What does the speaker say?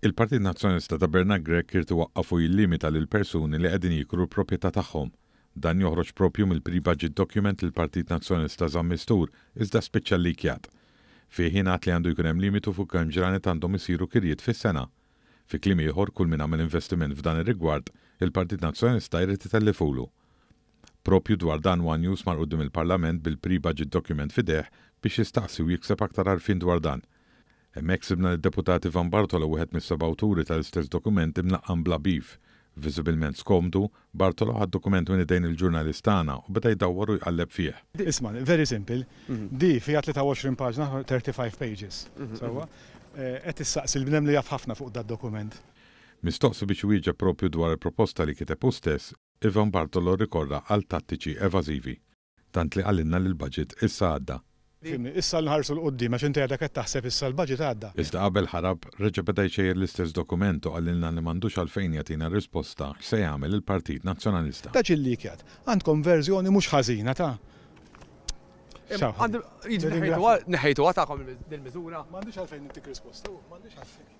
Il-Partit Nazzjonalista ta' Bernard Grech irid iwaqqaf u jillimita lill-persuni li qegħdin jikru l-proprjetà tagħhom. Dan joħroġ proprju mill-pre-budget document li l-Partit Nazzjonalista żamm mistur, iżda spiċċa llikjat. Fih jingħad li għandu jkun hemm limitu fuq kemm ġranet għandhom isiru kirjiet fis-sena. Fi kliem ieħor, kull min għamel investiment f'dan ir-rigward, il-Partit Nazzjonalista jrid itellifulu. Proprju dwar dan one News mar quddiem il-Parlament bil-pre-budget document f'idejh biex jistaqsi u jikseb aktar għarfien dwar dan. Hemmhekk sibna lid-Deputat Ivan Bartolo wieħed mis-seba' awturi tal-istess dokument imlaqqam bla beef. Viżibilment skomdu, Bartolo ħa d-dokument minn idejn il-ġurnalist tagħna u beda jdawwar u jqalleb fih. Isma', very simple, di fiha 23 paġna, 35 pages, sewwa? Qed issaqsi l-bniedem li jaf ħafna fuq dad-dokument. Mistoqsi biex iwieġeb proprju dwar il-proposta li kiteb hu stess, Ivan Bartolo rrikorra għal tattiċi evażivi. Tant li qalilna li l-budget issa għadda. Fhimni, issa nħarsu 'l quddiem għax inti għadek qed taħseb issa l-budget għadda. Iżda qabel ħarab, reġa' beda jxejjer l-istess dokument u qalilna li m'għandux għalfejn jagħtina risposta x'se jagħmel il-Partit Nazzjonalista. Ta' ċillikjat. Għandkom verżjoni mhux ħażina ta'. Jiġifieri neħħejtuha tagħkom dil-miżura? M'għandix għalfejn nagħtik risposta, m'għandix għalfejn.